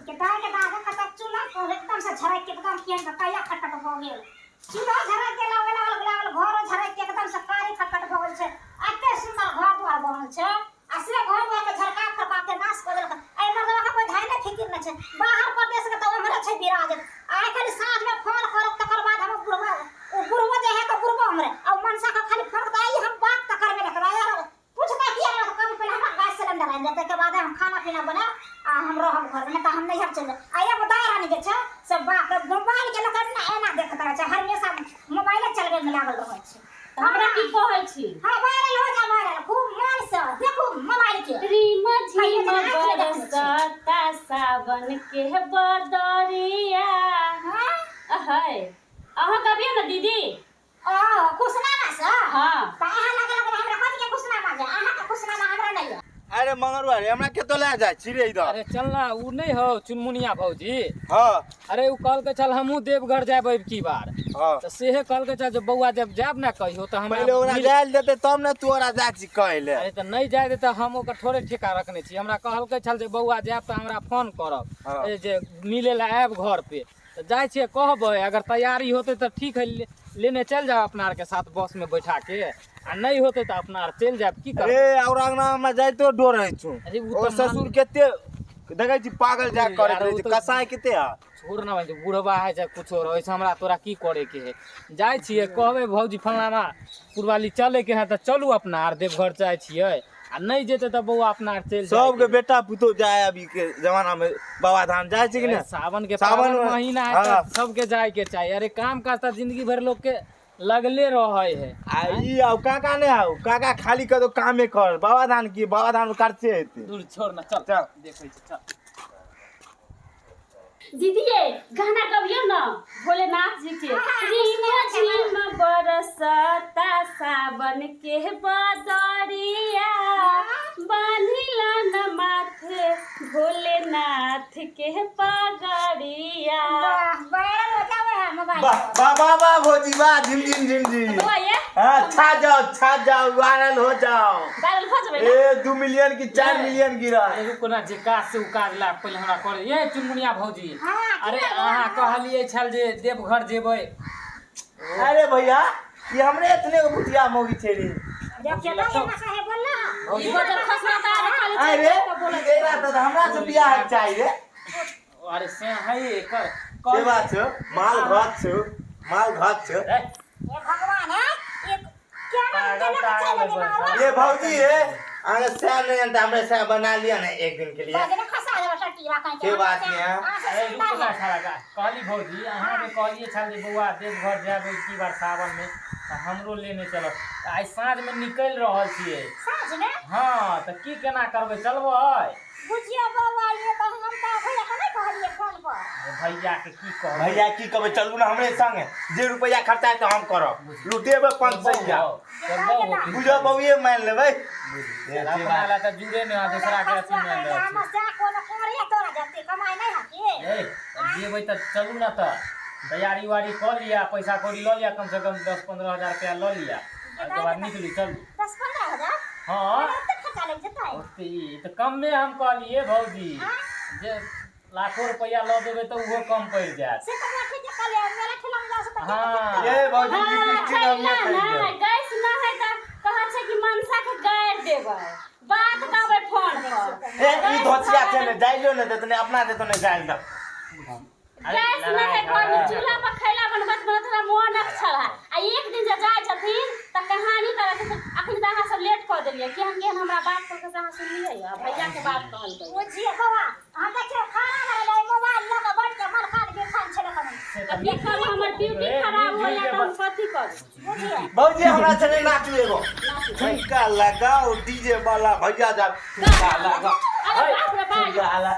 के दाय के दाग कत चूल्हा पर एकदम से झरक के एकदम केन के कया खटखट भऽ गेल। चूल्हा झरक गेल, ओहि लागल लागल घरो झरक के एकदम से कारी खटखट भऽ गेल छै। एते सुंदर घर दुआर बनल छै आ से घर दुआर के झरका फरका के नाश कऽ देलक। एहि मर्दवा के कोई धाय नहि फिकिर नहि छै। बाहर परदेश के तऽ ओम्हरे छै बिराज। आइ काल्हि साँझ में फोन करत तकर बाद हम बुढ़वा, ओ बुढ़बो जे है तऽ बुढ़बो हमरे आ मनसा के खाली फोन करत, आई हम बात तऽ करबे नहि करब यार, पूछता किया रहत? कभी पहले हमरा गैस सिलेंडर आनि देतै, ताहिके बाद हम खाना पीना बनायब आ हम रहब घरमे, नहि तऽ हम नैहर चलि जायब। आ एगो दाय रानी जे छै से बाप रे, मोबाइल के लऽ कऽ ने एना देखैत रहै छै, हमेशा मोबाइले चलबैमे लागल रहै छै। तऽ हमरा की कहै छी? हाँ, वायरल हो जा, वायरल खूब मन से देखू मोबाइल के। रिम कहियो झिम जेना आँखि नहि देखने छै। बरसता सावन के बदरिया। हाँ? अहै, अहाँ गबियौ ने दीदी। ओ खुशनामा से? हाँ। तऽ अहाँ लगे लगल हमरा कथी के खुशनामा जे अहाँ के खुशनामा हमरा नहीं है। अरे मंगरुआ रे, हमरा केतो ले जाय छी रे इधर? अरे चल ना, उ नहीं हो चुनमुनिया भौजी। हाँ। अरे उ कहलकै छल हमहूँ देवघर जायब अब की बार। हाँ। तऽ सेहे कहलकै छल जे बौआ जब जायब ना कहियो तऽ हमरा पहिले ओकरा मिल- जाय लए देतै तब ने तू ओकरा जाय छी कहै ले। अरे तऽ नहीं जाय देतै, हम ओकर थोड़े ठेका रखने छी। हमरा कहलकै छल जे बौआ जायब तऽ हमरा फोन करब। हाँ। ए जे मिले लए आयब घर पे। तऽ जाइ छियै कहबै, अगर तैयारी होतै तऽ ठीक है, लेने चलि जाउ अपना आरके साथ बस में बैठा के, आ नहीं होतै तऽ अपना आर चलि जायब, की करबै? अरे और अंगना में जाइतो डर होइ छौ। अरे उ ओ तऽ ससुर केते देखै छी पागल जा अरे करैत यार, रहै उ छै, तऽ कसाई केते है। छोड़ ना भाई, बुढ़बा है चाहे कुछो रहै छै, हमरा तोरा की करे के है। जाइ छियै कहबै भौजी फलाना पुरवाली चले के है तऽ चलू अपना आर देवघर जाइ छियै, आ नहीं जेतै तऽ बौआ अपना आर चलि सबके बेटा पुतोह जाय अभी के जमाना में बाबा धाम जाय छै कि अरे नहि? सावन के सावन पावन में- महीना है तऽ हाँ। सबके जाय के चाही। अरे काम काज तऽ जिंदगी भर लोग के लगले रहे है। आ ई आउ काका नहि आउ, काका खाली कतौ कामे कर, बाबा धाम की बाबा धाम खर्चे हेतै। दूर छोड़ ना, चल चल। देखै छी, चल। दीदी ये गाना गबियो ना भोलेनाथ जी के। रिम झिम बरसता सावन के बदरिया, बान्हिला न माथे भोलेनाथ के पगड़िया। वाह, वायरल हो जावे है मोबाइल वाह पर। वाह वाह वाह भौजी वाह, झिम झिम झिम झिम। बौआ ये हाँ, छा जाओ छा जाओ, वायरल हो जाओ। वायरल हो जबै ना? ए 2 मिलियन की 4 मिलियन गिरा। अरे रुको ना, जे काज से उ काज ला पहिले हमरा करे। ये चुनमुनिया भौजी, हाँ, अरे की भेलै? अहाँ कहलियै छल जे देवघर जेबै। अरे भैया, ये हमरे इतने गो भुतिया मोगी छे रे। देखियो ना, एना काहे बोलला? ई बजर खसना त आरे खाली अरे, चल के बोलै छै। एकरा तऽ हमरा से बियाह के चाही रे। अरे से है एकर। से बात छौ, माल घात छौ, माल घात छौ। ए, हे भगवान, है ये क्या नाम पागल के लगा तागल चल है रे बस। मारवा? ये भौजी है, अहाँ सैन नहीं जानता, हमरे सैन बना लिया ना एक दिन के लिए। बजरे खसा देबो सटीवा कहीं के। के बात नहीं है। अहाँ से अरे सुंदर रुको ना है। साला का। कहली भौजी, अहाँ जे कहलियै छल जे बौआ देवघर जायब की बार सावन में, तऽ हमरो लेने चलब। तऽ आइ साँझ में निकलि रहल छियै। साँझ में? हाँ, तऽ की केना करबै, चलबै? बुझियो बौआ, ये तऽ हम तऽ भैया के नहीं कहलियै फोन पर। अरे भैया के की कहबै? भैया की कहबै, चलू ना हमरे संगे, जे रुपैआ खर्चा हेतै हम करब, लुटेबै 500। बुझो बौए मान लेबै। अपना ला तऽ जुड़े नहि, दूसरा के अथी मान रहल छी। हमर से कोनो करे तोरा जते कमाई नहीं है की? ए, जेबै तऽ चलू ना, तऽ तैयारी उयारी कऽ लिअ, पैसा कौड़ी लऽ लिअ, कम से कम 10-15 हजार रुपया लऽ लिअ, ओहिके बाद निकलू चलू। 10-15 हजार? हाँ। ओते खर्चा लागि जेतै? ओते ई तऽ कमे हम कहलियै भौजी, जे लाखो रुपया लऽ देबै तऽ ओहो कम पड़ि जायत। से तऽ ठीक कहलियै, मेला ठेला में जाउ से तऽ हाँ। ए भौजी, हाँ, लिपस्टिक हम खैला नहि खरीदब। ना, गैस ना है तऽ कहै छै कि मनसा के गारि देबै, बात कहबै फोन पर। ए ई धोतिया छै ने, जाइलो ने देतै ने, अपना देतौ ने जाइल दऽ। गैस न है घर में, चूल्हा पर खैला बनबैत बनबैत हमरा मोन अकछल है। आ एक दिन जे जाइ छथिन तऽ कहानी करै छथिन। अखन तऽ अहाँ सब लेट कऽ देलियै, केहन केहन हमरा बात कहलकै से अहाँ सुनलियै? आ भैया के बात कहलकै। बुझिए बौआ, हम देखियौ खाना बनेलै, मोबाइल लऽ कऽ बैठ के मलखान बिलखान छलै कनी। तऽ देखल हमर ड्यूटी खराब होइया तऽ हम कथी करू? बुझिए भौजी, हमरा छलै नाचू एगो ठुमका लगाओ डीजे वाला भैया जा, ठुमका लगाओ। अरे बाप रे बाप। ठुमका लगा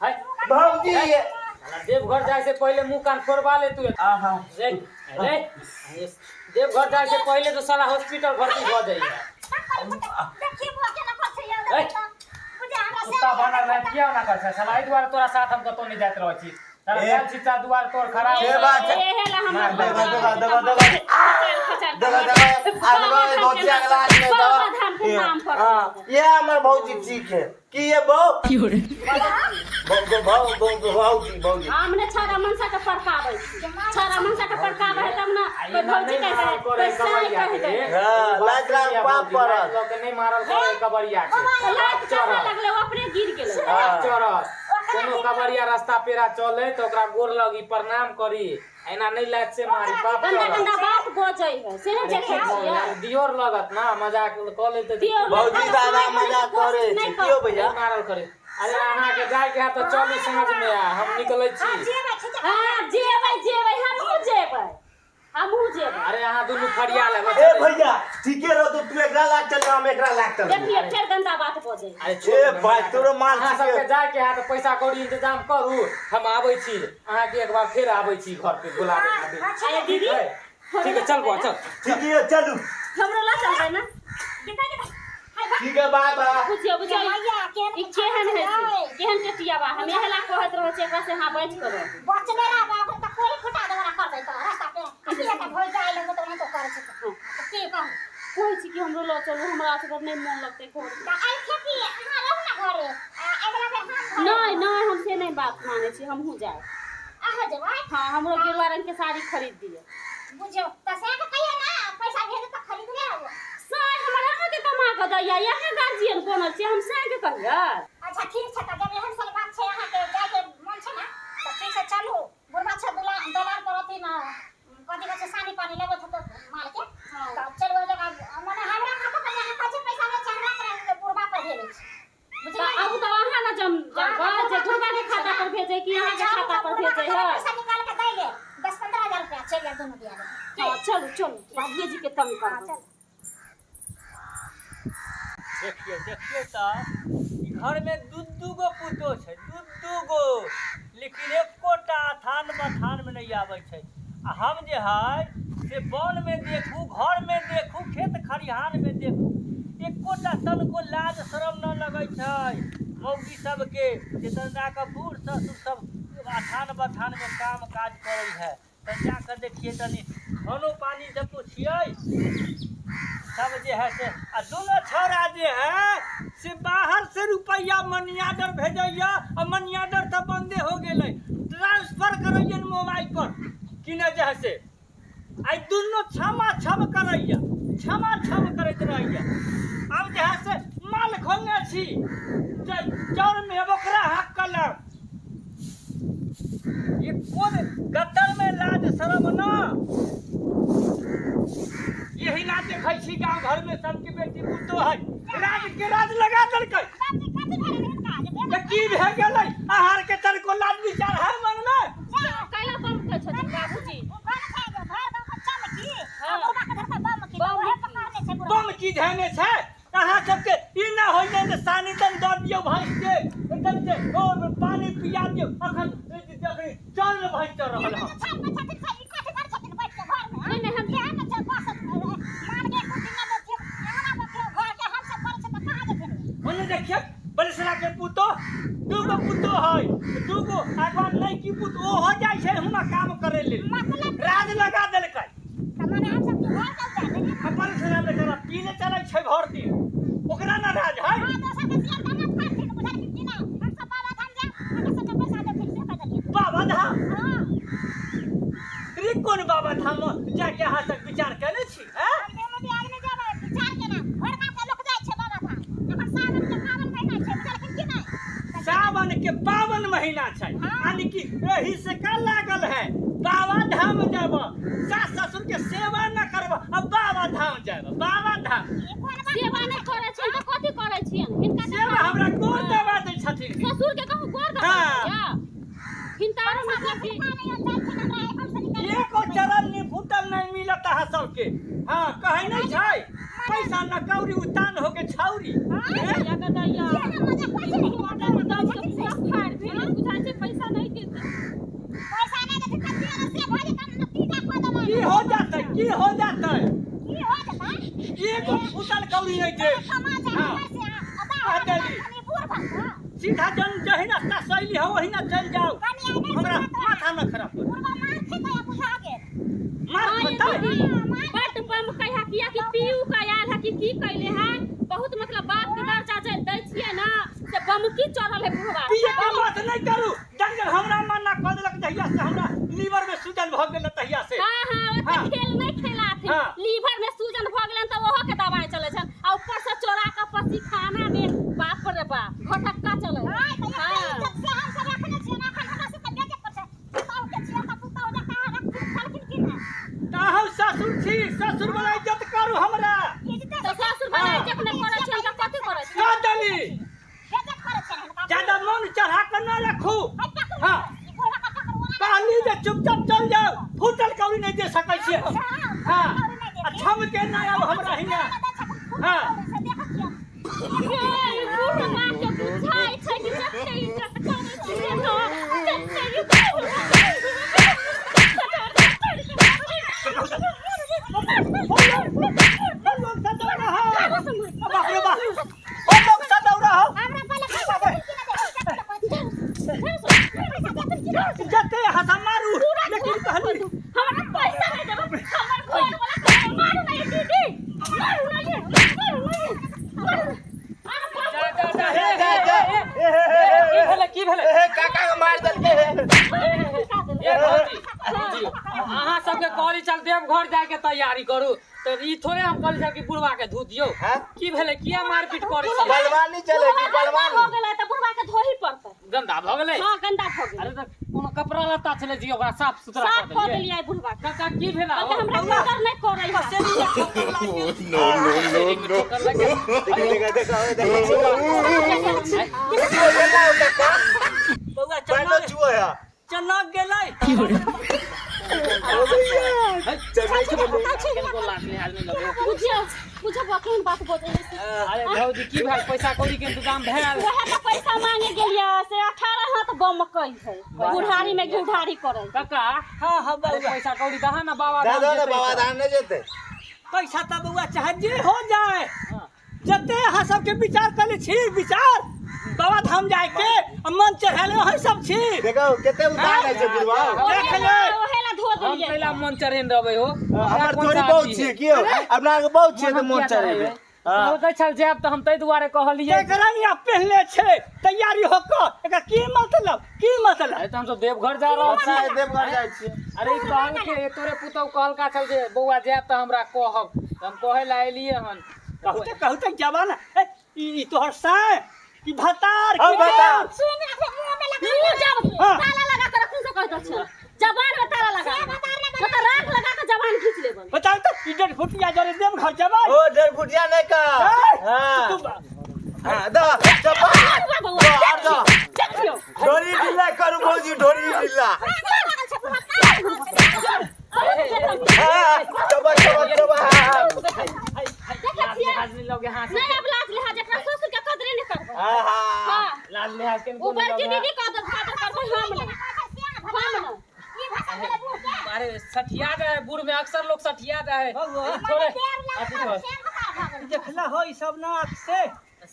है भौजी। ये साला देवघर जाय से पहले मुंह कान फोड़वा ले तू। आहा। रे रे, देवघर जाय से पहले तो साला हॉस्पिटल भर्ती भऽ जाइए। देखिए बौआ केना कर छै यौ, ए। देखिए बुझे हमरा से कुत्ता बनल रहे किया ओना कर छै साला, एहि दुआरे तोरा साथ हम कतौ नहि जाइत रहै छी। साला ए। जाइत छी ता दुआर तोर खराब। से बात छै। एहे ला हमरा देखा देखा देखा देखा देखा देखा, आ देखा भौजी अगला हाथ में दवा। बाबा धाम के नाम पर। हाँ, ये हमर भौजी ठीक है कि ये बहू भौजी भौजी हम ने छाड़ा मनसा के पड़काबै छी, छाड़ा मनसा के पड़काबै है तब ना कोई भौजी कह दे कोई साई कह दे। हां लाज लाज पाप पड़त के नहीं मारल करे कबरिया के लात चढ़े लगले ओ अपने गिर गेलै। चढ़त कोनो कबरिया रास्ता पेरा चले तो ओकरा गोर लगी प्रणाम करी, एना नहीं लात से मारी पाप गंदा गंदा बात बजै है से ने देखै छियै। दियोर लगत ना मजाक क लेते भौजी दादा मजाक करे छै कियो भैया मारल करे। अरे अहाँ के जाय के है तो चलू समझ में आ, हम निकलै छी। हां जेबै जेबै हमहू जेबै हमहू जेबै। अरे अहाँ दुनू फरिया लेबै। ए भैया ठीके रह तू एकरा लाग चल हम एकरा लाग चल। देखिए फेर गंदा बात बजै। अरे ए भाई तोरो माल अहाँ सबके जाय के है तो पैसा कौड़ी इंतजाम करू, हम आबै छी अहाँ के एक बार फेर आबै छी घर पे बुलाबै खातिर। अरे दीदी ठीक है चल बुआ चल ठीक है चलू हमरो ला चलबै ना। ठीक है बाय बाय। बुझियो बुझियो ई केहन है केहन टेटिया बा, हम एहला कहत रहै छी एकरा से हां बच कर बचले रह बा ओकरा त कोई फुटा देबरा कर दे त रास्ता पे अभी त भोज जाय लगो त ओना तो करे छै त की कहू कहै छी कि हमरो ल चलू, हमरा असगर नहीं मन लगतै घर। त आई खेती अहाँ रहू ना घरे आ अगला बेर हम नहीं नहीं हम से नहीं बात मानै छी, हमहू जाए। अहाँ जेबै? हां हमरो गेरुआ रंग के साड़ी खरीद दिए। बुझियो त से के कहियो ना पैसा भेज त खरीद ले आबो। साय हमरा अहाँ के कमा के दैया, यहाँ गार्जियन बनल छी हम साय के कहिया। अच्छा ठीक छै त जब एहन सन बात छै अहाँ के जाय के मन छै ना त ठीक छै चलू। बुढ़बा छै दलान पर अथी ना कथी कहै छै सानी पानी लेबै त माल के त चलू जगह मने हमरा खाता पर अहाँ कहै छै पैसा नै छै हमरा पर बुढ़बा पर भेजै छै। बुझलियै? अब त अहाँ ना जम जब जे बुढ़बा के खाता पर भेजै कि अहाँ के खाता पर भेजै है। पैसा निकाल के दै ले 10-15 हजार रुपया चलि जाय दुनू दिया। हां चलू चलू बाबूजी जी के तंग करबै। देखियो देखियो त घर में दू दू गो पुतो छै, दू दू गो, लेकिन एकोटा अथान बथान में नहीं आबै छै। आ हम जे है से वन में देखू, घर में देखू, खेत खरिहान में देखू, एकोटा तनको लाज शरम न लगै छै मौगी सबके जे तन जाकऽ बूढ़ ससुर सब अथान बथान में काम काज करै है। तन जाकऽ देखिए तनी खानो पानी सब पुछियै सब जे है से। आ दोनों छौड़ा जे है से बाहर से रुपैआ मनी ऑर्डर भेजैया आ मनी ऑर्डर तऽ बंदे हो गेलै, ट्रांसफर करैया मोबाइल पर कि नहि जे है से। आइ दुनू क्षमा क्षम करैया, क्षमा क्षम करैत रहैया। आब जे है से माल खोलने छी जौर में ओकरा हक कलम ये कोन गद्दर में लाज शरम ना। यही ना देखै छी गाँव घर में सबके बेटी पुतो है राज के राज लगा देलकै। की भए गेलै आहार के तनको लाज विचार है मन में? कैला बम के छथिन बाबूजी? बम की धेने छै अहाँ सबके? ई ना होइ जे सानी तन दऽ दियौ भैंस के एकदम से ओ पानी पिया दियौ। अखन चल भैंस चल रहल हँ। ओने देखिए बलसरा के पुतो दूगो पुतो है, दूगो आगवा नहीं की पुत ओ हो जाइ छै हुना काम करे लेल राज लगा देलकै। बलसरा बेचारा पीले चलै छै भर दिन, ओकरा ना राज है। बाबा धाम रे कोन बाबा धाम जाके अहाँ सब विचार केने छी? सावन के पावन महीना छै, यानी कि एही से का लागल है बाबा धाम जाब, सास ससुर के सेवा न करब अब बाबा धाम जाब। बाबा धाम सेवा नहि करै छी तऽ कथी करै छियन? हिनका सेवा हमरा गोर दबा दै छथिन। ससुर के कहू गोर दबा दैया हिनका मतलब कि एको चरण नि फूटल नहीं मिलत अहाँ सबके। हाँ कहै नहीं छै पैसा न कौड़ी उतान हो के छौरी। पैसा नहीं देते, पैसा नहीं देते की हो जातै, की हो जातै, एगो फूटल कौड़ी नहीं दे। सीधा जन जही रास्ता सैली हो वही ना चल जाओ, हमरा माथा न खराब करू। मार खतै बट बम कहिया किया कि पीयू का आयल है कि की कैले है बहुत मतलब बाप के दर्जा जे दै छियै ना से बमकी चढ़ल है बुढ़वा। पिए के बात नहीं करू, दे सकै छियै हम। हां आ थम के ना आब हमरा हिया। हां ये बुढ़वा के बुझाइ छै कि जते इज्जत करै छियै न तते लोग सदौरा हो। बाप रे बाप, ओ लोग सदौरा हो। हमरा पहिले पैसा दे जते हसा मारू लेकिन कहली हमरा पैसा नहीं देबो, हमर घर वाला के मारू नहीं दीदी, मारू नहीं, मारू नहीं, मारू। जा जा जा, हे जा, जा। हे, हे, हे, की भेलै की भेलै? ए काका के मार देलकै हे। ए भौजी, भौजी, अहाँ सबके कहली चल देवघर जाय के तैयारी करू तऽ ई थोड़े हम कहली छल कि बुढ़वा के धो दियौ। हैं? की भेलै, किया मारपीट करै छी? बलवानी चले कि हो बलवानी? गेलै तऽ बुढ़वा के धोही पड़तै। गंदा भऽ गेलै? हां गंदा भऽ गेलै। अरे तऽ कोनो कपड़ा लत्ता छलै जी ओकरा साफ सुथरा साफ कऽ कऽ देलियै। देलियै बुढ़वा के। काका की भेला? कहलकै हमरा कदर नहि करै है। No, no, no, no. ठोकर लागि गेल। देखो देखो देखो चुओ गेला ओ काका। बौआ बैठो चना चुओ है। चना गेलै। चना किनको लाज लिहाज नहि लगै। बुझियौ बुझब केहन बात बजै है से। अरे भौजी की भेल, पैसा कौड़ी के इंतजाम भेल? वएह तऽ पैसा मांगे गेलियै से 18 हाथ बम कै है बुढ़ारी में घुढ़ारी करै। काका हां हां अरे बौआ पैसा कौड़ी दहा ना बाबा दे धाम दो ना जेतै बाबा तऽ। धाम नहीं जेतै। पैसा तऽ बौआ चाहे जे हो जाए, हाँ। जते अहाँ सबके विचार कले छी विचार बाबा धाम जाए के आ मन चढ़ाले वही सब छी। देखो केते उतार है छै बुढ़वा। देख ले। ओहेला धो हम देलियै। कैला मन चढ़ेने रहबै हो? हमर थोड़ी बहुत छियै की हो, अपना के बहुत छियै तऽ मन चढ़ेबै। हाँ। कहलकै छल जायब तऽ हम ताहि दुआरे कहलियै। एकरा यहाँ पहनले छै तैयारी हो के, एकर की मतलब, की मतलब? अरे तऽ हमसब देवघर जा रहल छी। अच्छा देवघर जाइ छियै। अरे ई कहलकै तोरे पुतहु कहलका छल जे बौआ जायब तऽ हमरा कहब, तऽ हम कहै लए एलियै हन। कहू तऽ जवान ई तोहर साय की भतार हाँ, की भतार। सुन अपने मुंह में लगा मुंह जब हाँ। ताला लगा के रखू से कहत छै, जबान में ताला लगा से भतार ने न तऽ राख लगा के जबान खींच लेबन। बताउ तऽ ई डेढ़ फुटिया जरे देव घर जबै। ओ डेढ़ फुटिया नहीं का। हां तू हां द चप्पा बौआ आर द। देखियौ ढोरी ढिला करू भौजी, ढोरी ढिला। हां चबा चबा चबा। हां देखै छियै लाज नहि लगे अहाँ नहीं अब लाज लिहाज एकरा ससुर के कदरे नहीं करबै। हां हां हां लाज लिहाज के ऊपर की दीदी कदर कदर करबै हम नहीं, हम नहीं। अरे सठिया जाए है बूढ़ में, अक्सर लोग सठिया जाए है थोड़े अथी कर। देखला हो ई सब ना आँख से,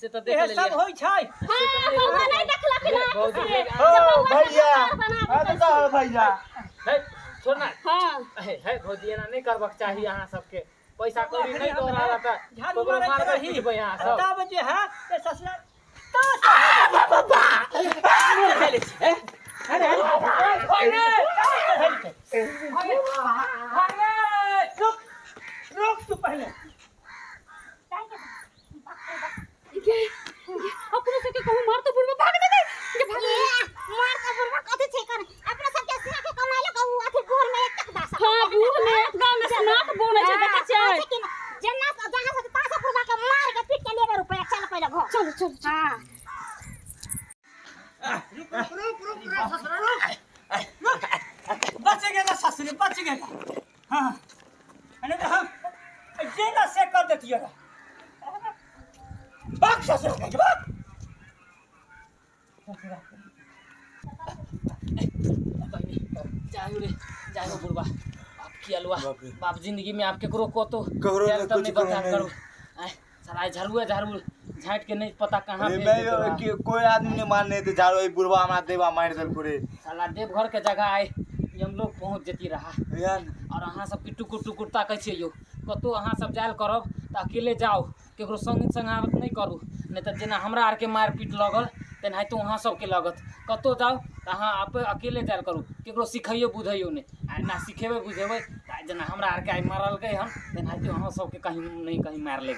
से तो देख इहे लेलियै। सब होइ छै। हां बौआ नहीं देखलक ना भौजी, से। ओ भैया, बना हां तो कहो भैया। हे छोड़ ना। हां हे हे भौजी एना नहीं करबाक चाही अहाँ सबके, पैसा कौड़ी नहीं दऽ रहल तऽ झाड़ू ककरो मारैत मारबै रही पीटबै अहाँ सब। तब जे है से ससुरा रुक रुक तू पहले। अपने सबके कहूँ मार तो बुढ़वा भाग देबै जे भाग देबै। मार के बुढ़वा कथी छै कर अपना सबके सिया के कमाइले कहू अथी गोर में एक तक दास। हां बूढ़ में एकदम स्नात बोलै छै देखै छियै। जेना जहां से तासा बुढ़वा के मार के पीट के लेबे रुपया। चल पहिले घर चलू चलू। हां रुक रुक रुक रुक ससुरा रुक रुक, बच गेला ससुर बच गेला। हां अरे तो हम जेना से कर देतियै बाक ससुर के बाक। जाहो रे जाहो बुढ़वा, बाप की अलुआ बाप जिंदगी में आप केकरो कतो ककरो जायल ने तब कुछ नहीं बता करो करू। आय साला झाड़ुए झाड़ू झाँट के नहीं पता कहाँ अरे भेज मैं देतो बा। कि कोई आदमी नहीं मारने थे झाड़ू ई बुढ़वा हमरा देवा मार देलको रे। साला देवघर के जगह आए हम लोग पहुँच जती रहा। यार और अहाँ सबके टुकुर टुकुर ताकै छियै यौ, कतहु अहाँ सब जायल करब तऽ अकेले जाउ, केकरो संग संगावत नहि करू, नहि तऽ जेना हमरा आरके मारि पीट लगल तेनाहितो अहाँ सबके लगत। कतहु जाउ तऽ अहाँ अकेले जायल करू, केकरो सिखैयो बुझैयो नहि, आ एना सिखेबै बुझेबै तऽ जेना हमरा आरके आइ मारलकै हन तेनाहिते अहाँ सबके कहीं नहि कहीं मारि लेबै।